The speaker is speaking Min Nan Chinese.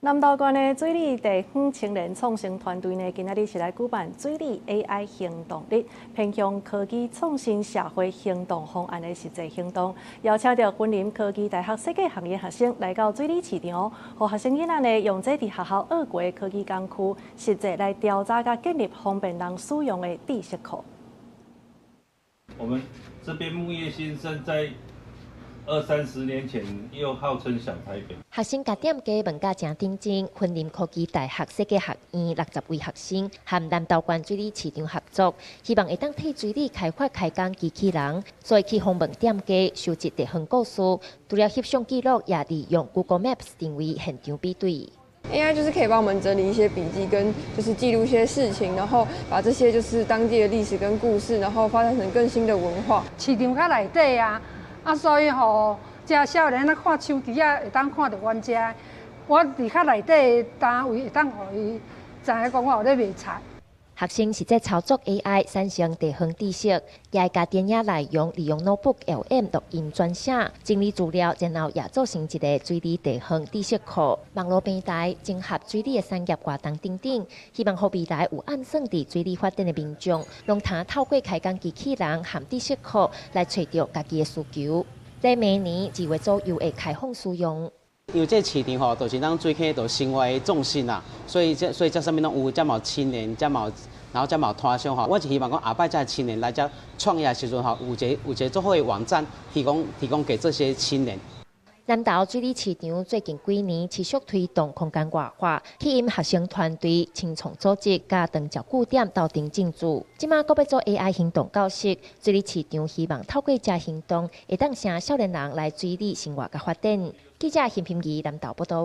南投縣的水里地方青年創新團隊呢，今仔日是來舉辦水里 AI 行動日，偏向科技創新社會行動方案的實際行動，邀請著雲林科技大學設計學院學生來到水里市場，予學生囡仔呢用這佇學校學過的科技工具，實際來調查佮建立方便人使用的知識庫。我們這邊牧業興盛在二三十年前又號稱小台北。學生共店家問甲誠認真，雲林科技大學設計學院60位學生和南投縣水里市場合作，希望會當替水里開發開工機器人，所以去訪問店家，收集地方故事，除了翕相記錄，也利用 Google Maps 定位現場比對。 AI 就是可以幫我們整理一些筆記，跟就是記錄一些事情，然後把這些就是當地的歷史跟故事，然後發展成更新的文化。市場較內底啊。啊，所以吼，遮少年仔看手機仔會當看著阮遮，我佇較內底的單位會當予伊知影講我有咧賣菜。學生實際操作 AI 產生地方知識，也會共電影內容利用 NotebookLM 錄音轉寫，整理資料，然後也做成一个水里地方知識庫。網路平台整合水里的產業活動等等，希望予未來有按算佇水里發展的民眾，攏通透過開工機器人和知識庫來揣著家己的需求。在明年2月左右會開放使用。因為這個市場吼，就是咱水坑就生活的重心啦，所以這啥物攏有，遮嘛有青年，遮嘛有，然後遮嘛有攤商吼。我是希望講後擺這青年來遮創業的時陣吼，有一個足好的網站，提供給這些青年。南投水里市場最近幾年持續推動空間外化，吸引學生團隊、青創組織佮長照據點鬥陣進駐。這馬閣欲做 AI 行動教室，水里市場希望透過這行動，會當吸少年人來水里生活佮發展。記者陳品儀南投報道。